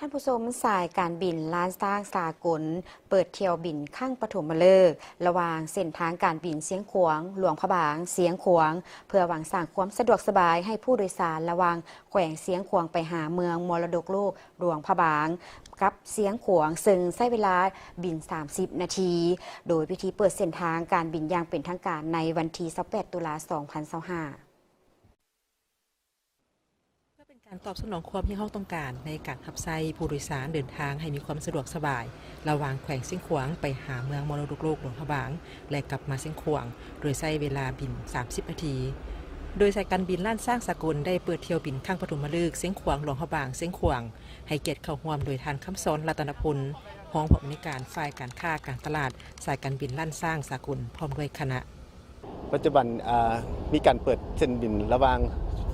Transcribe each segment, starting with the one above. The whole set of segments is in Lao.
ທ່ານຜູ້ຊົມ, ສາຍການບິນລ້ານຊ້າງສາກົນ ເປີດຖ້ຽວບິນຄັ້ງປະຖົມມະເລີກ ລະຫວ່າງເສັ້ນທາງການບິນຊຽງຂວາງ ຫຼວງພະບາງ ຊຽງຂວາງ ເພື່ອຫວັງສ້າງຄວາມສະດວກສະບາຍໃຫ້ຜູ້ໂດຍສານ ລະຫວ່າງແຂວງຊຽງຂວາງໄປຫາເມືອງມໍລະດົກໂລກຫຼວງພະບາງ ກັບຊຽງຂວາງ, ເຊິ່ງໃຊ້ເວລາບິນສາມສິບນາທີ, ໂດຍພິທີເປີດເສັ້ນທາງການບິນຢ່າງເປັນທາງການໃນວັນທີຊາວແປດ ຕຸລາ ສອງພັນຊາວຫ້າ. ເພື່ອເປັນການຕອບສະໜອງຄວາມຮຽກຮ້ອງຕ້ອງການໃນການຮັບໃຊ້ຜູ້ໂດຍສານເດີນທາງໃຫ້ມີຄວາມສະດວກສະບາຍ ລະຫວ່າງແຂວງຊຽງຂວາງໄປຫາເມືອງມໍລະດົກໂລກຫຼວງພະບາງ ແລະ ກັບມາຊຽງຂວາງ ໂດຍໃຊ້ເວລາບິນສາມສິບນາທີ, ໂດຍສາຍການບິນລ້ານຊ້າງສາກົນໄດ້ເປີດຖ້ຽວບິນຄັ້ງປະຖົມມະເລີກ ຊຽງຂວາງ ຫຼວງພະບາງ ຊຽງຂວາງ ໃຫ້ກຽດເຂົ້າຮ່ວມໂດຍທ່ານ ຄຳສອນ ລັດຕະນະພົນ ຮອງຜູ້ອຳນວຍການຝ່າຍການຄ້າການຕະຫຼາດ ສາຍການບິນລ້ານຊ້າງສາກົນ ພ້ອມດ້ວຍຄະນະ. ປັດຈຸບັນ ເອີ ມີການເປີດເສັ້ນບິນລະຫວ່າງ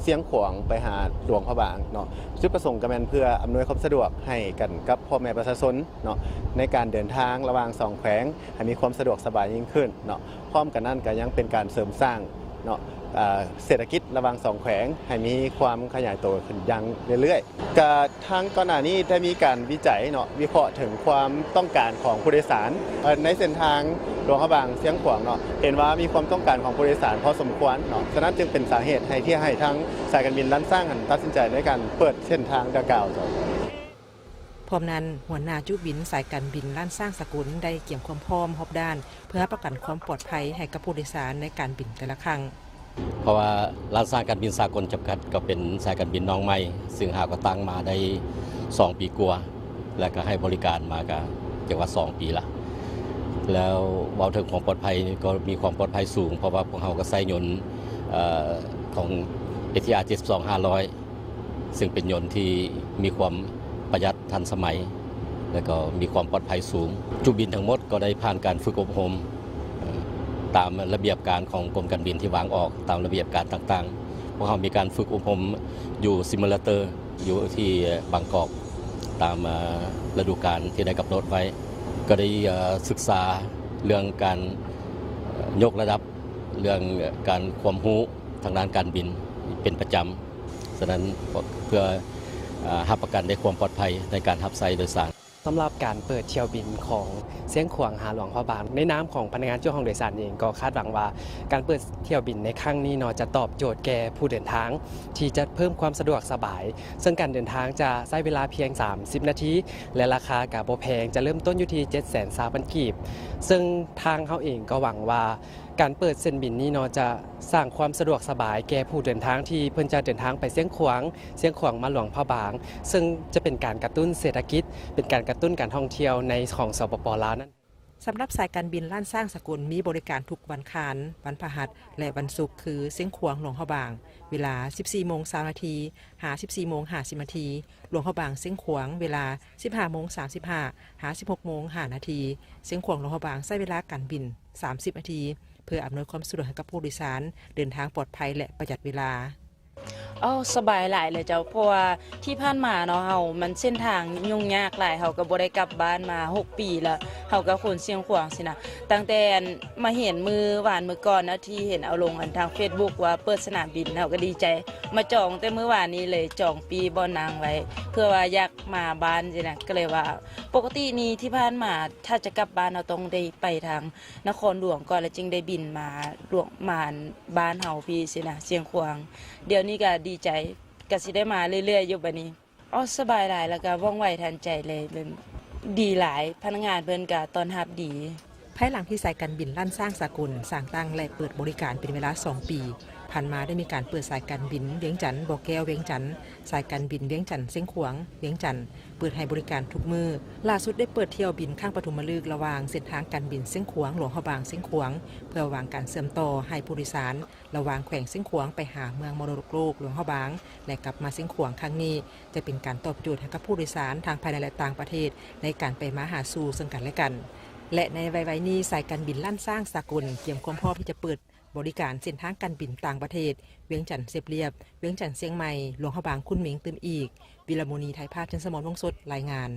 ຊຽງຂວາງໄປຫາຫຼວງພະບາງເນາະ, ຈຸດປະສົງກໍແມ່ນເພື່ອອຳນວຍຄວາມສະດວກໃຫ້ກັນກັບພໍ່ແມ່ປະຊາຊົນເນາະ ໃນການເດີນທາງລະຫວ່າງສອງແຂວງໃຫ້ມີຄວາມສະດວກສະບາຍຍິ່ງຂຶ້ນເນາະ, ພ້ອມກັນນັ້ນກໍຍັງເປັນການເສີມສ້າງເນາະ ເອີ ເສດຖະກິດລະຫວ່າງສອງແຂວງໃຫ້ມີຄວາມຂະຫຍາຍໂຕຂຶ້ນຢ່າງເລື້ອຍໆ. ກະທາງກ່ອນໜ້ານີ້ໄດ້ມີການວິໄຈເນາະ ວິເຄາະເຖິງຄວາມຕ້ອງການຂອງຜູ້ໂດຍສານ ເອີ ໃນເສັ້ນທາງຫຼວງພະບາງ ຊຽງຂວາງເນາະ ເຫັນວ່າມີຄວາມຕ້ອງການຂອງຜູ້ໂດຍສານພໍສົມຄວນເນາະ, ສະນັ້ນຈຶ່ງເປັນສາເຫດໃຫ້ ທີ່ໃຫ້ທາງສາຍການບິນລ້ານຊ້າງຫັ້ນຕັດສິນໃຈໃນການເປີດເສັ້ນທາງດັ່ງກ່າວ. ພ້ອມນັ້ນ, ຫົວໜ້າຈຸບິນສາຍການບິນລ້ານຊ້າງສາກົນໄດ້ກຽມຄວາມພ້ອມຮອບດ້ານ ເພື່ອຮັບປະກັນຄວາມປອດໄພໃຫ້ກັບຜູ້ໂດຍສານໃນການບິນແຕ່ລະຄັ້ງ. ເພາະວ່າລ້ານຊ້າງການບິນສາກົນຈຳກັດກໍເປັນສາຍການບິນນ້ອງໃໝ່ ຊຶ່ງຫາກໍ່ຕັ້ງມາໄດ້ສອງປີກວ່າ ແລະ ກໍໃຫ້ບໍລິການມາກໍຈະວ່າສອງປີລະ ແລ້ວເວົ້າເຖິງຄວາມປອດໄພກໍມີຄວາມປອດໄພສູງ ເພາະວ່າພວກເຮົາກໍໃຊ້ຍົນ ເອີ ຂອງ ເອທີອາ ເຈັດສິບສອງ ຫ້າຮ້ອຍ ຊຶ່ງເປັນຍົນທີ່ມີຄວາມປະຢັດທັນສະໄໝ ແລະ ກໍມີຄວາມປອດໄພສູງ. ຈຸບິນທັງໝົດກໍໄດ້ຜ່ານການຝຶກອົບຮົມ ເອີ ຕາມລະບຽບການຂອງກົມການບິນທີ່ວາງອອກຕາມລະບຽບການຕ່າງໆ. ພວກເຮົາມີການຝຶກອົບຮົມຢູ່ simulator ຢູ່ທີ່ບາງກອກ ຕາມ ເອີ ລະດູການທີ່ໄດ້ກຳນົດໄວ້. ກໍໄດ້ ເອີ ສຶກສາເລື່ອງການ ເອີ ຍົກລະດັບ ເລື່ອງການຄວາມຮູ້ທາງດ້ານການບິນເປັນປະຈຳ. ສະນັ້ນ ເພື່ອ ເອີ ຮັບປະກັນໃນຄວາມປອດໄພໃນການຮັບໃຊ້ໂດຍສານ. ສຳລັບການເປີດຖ້ຽວບິນຂອງຊຽງຂວາງຫາຫຼວງພະບາງ ໃນນາມຂອງພະນັກງານເຈົ້າຂອງໂດຍສານເອງ ກໍຄາດຫວັງວ່າການເປີດຖ້ຽວບິນໃນຄັ້ງນີ້ເນາະ ຈະຕອບໂຈດແກ່ຜູ້ເດີນທາງ ທີ່ຈະເພີ່ມຄວາມສະດວກສະບາຍ, ເຊິ່ງການເດີນທາງຈະໃຊ້ເວລາພຽງສາມສິບນາທີ ແລະ ລາຄາກໍບໍ່ແພງ, ຈະເລີ່ມຕົ້ນຢູ່ທີ່ເຈັດແສນຊາວພັນກີບ. ເຊິ່ງທາງເຮົາເອງກໍຫວັງວ່າ ການເປີດເສັ້ນບິນນີ້ເນາະ ຈະສ້າງຄວາມສະດວກສະບາຍແກ່ຜູ້ເດີນທາງທີ່ເພິ່ນຈະເດີນທາງໄປຊຽງຂວາງ, ຊຽງຂວາງມາຫຼວງພະບາງ, ເຊິ່ງຈະເປັນການກະຕຸ້ນເສດຖະກິດ, ເປັນການກະຕຸ້ນການທ່ອງທ່ຽວໃນຂອງ ສປປ ລາວນັ້ນ. ສຳລັບສາຍການບິນລ້ານຊ້າງສາກົນມີບໍລິການທຸກວັນຄານ, ວັນພະຫັດ ແລະ ວັນສຸກ ຄື ຊຽງຂວາງ ຫຼວງພະບາງ ເວລາ ສິບສີ່ໂມງຊາວນາທີ ຫາ ສິບສີ່ໂມງຫ້າສິບນາທີ, ຫຼວງພະບາງ ຊຽງຂວາງ ເວລາ ສິບຫ້າໂມງສາມສິບຫ້າ ຫາ ສິບຫົກໂມງຫ້ານາທີ. ຊຽງຂວາງ ຫຼວງພະບາງ ໃຊ້ເວລາການບິນ ສາມສິບນາທີ ເພື່ອອຳນວຍຄວາມສະດວກໃຫ້ກັບຜູ້ໂດຍສານເດີນທາງປອດໄພ ແລະ ປະຢັດເວລາ. ເອົາ ສະບາຍຫຼາຍເລີຍເຈົ້າ, ເພາະວ່າທີ່ຜ່ານມາເນາະ ເຮົາ ມັນເສັ້ນທາງຫຍຸ້ງຍາກຫຼາຍ, ເຮົາກໍບໍ່ໄດ້ກັບບ້ານມາຫົກປີແລ້ວ, ເຮົາກໍຄົນຊຽງຂວາງຊີ້ນະ. ຕັ້ງແຕ່ ອັນ ມາເຫັນມື້ວານມື້ກ່ອນນະ ທີ່ເຫັນເອົາລົງ ອັນ ທາງເຟສບຸກວ່າເປີດສະໜາມບິນ, ເຮົາກໍດີໃຈ, ມາຈອງແຕ່ມື້ວານນີ້ເລີຍ, ຈອງປີ້ບ່ອນນັ່ງໄວ້ ເພື່ອວ່າຢາກມາບ້ານຊີ້ນະ. ກໍເລີຍວ່າ ປົກກະຕິນີ້ທີ່ຜ່ານມາ ຖ້າຈະກັບບ້ານ ເຮົາຕ້ອງໄດ້ໄປທາງ ນະຄອນຫຼວງກ່ອນ ແລ້ວຈຶ່ງໄດ້ບິນມາຫຼວງ ມາບ້ານເຮົາພີ້ຊີ້ນະ ຊຽງຂວາງ. ດຽວນີ້ກະດີໃຈ ກະຊິໄດ້ມາເລື້ອຍໆຢູ່ບາດນີ້. ອໍ ສະບາຍຫຼາຍ ແລ້ວກະວ່ອງໄວທັນໃຈເລີຍ, ແບບ ດີຫຼາຍ, ພະນັກງານເພິ່ນກະຕ້ອນຮັບດີ. ພາຍຫຼັງທີ່ສາຍການບິນລ້ານຊ້າງສາກົນສ້າງຕັ້ງ ແລະ ເປີດບໍລິການເປັນເວລາສອງປີ, ຜ່ານມາໄດ້ມີການເປີດສາຍການບິນວຽງຈັນ ບໍ່ແກ້ວ ວຽງຈັນ, ສາຍການບິນວຽງຈັນ ຊຽງຂວາງ ວຽງຈັນ ເປີດໃຫ້ບໍລິການທຸກມື້. ລ່າສຸດໄດ້ເປີດຖ້ຽວບິນຄັ້ງປະຖົມມະລຶກລະຫວ່າງເສັ້ນທາງການບິນຊຽງຂວາງ ຫຼວງພະບາງ ຊຽງຂວາງ ເພື່ອຫວັງການເຊື່ອມຕໍ່ໃຫ້ຜູ້ໂດຍສານລະຫວ່າງແຂວງຊຽງຂວາງໄປຫາເມືອງມໍລະດົກໂລກຫຼວງພະບາງ ແລະ ກັບມາຊຽງຂວາງຄັ້ງນີ້ ຈະເປັນການຕອບໂຈດໃຫ້ກັບຜູ້ໂດຍສານທັງພາຍໃນ ແລະ ຕ່າງປະເທດ ໃນການໄປມາຫາສູ່ເຊິ່ງກັນ ແລະ ກັນ. ແລະ ໃນໄວໆນີ້ ສາຍການບິນລ້ານຊ້າງສາກົນກຽມຄວາມພ້ອມທີ່ຈະເປີດ ບໍລິການເສັ້ນທາງການບິນຕ່າງປະເທດ ວຽງຈັນ-ເຊບລຽບ, ວຽງຈັນ-ຊຽງໃໝ່, ຫຼວງພະບາງ-ຄຸນເໝັງ ຕື່ມອີກ. ວິລະມຸນີ ຖ່າຍພາບ, ເຈັນສະໝອນ ວົງສົດ ລາຍງານ.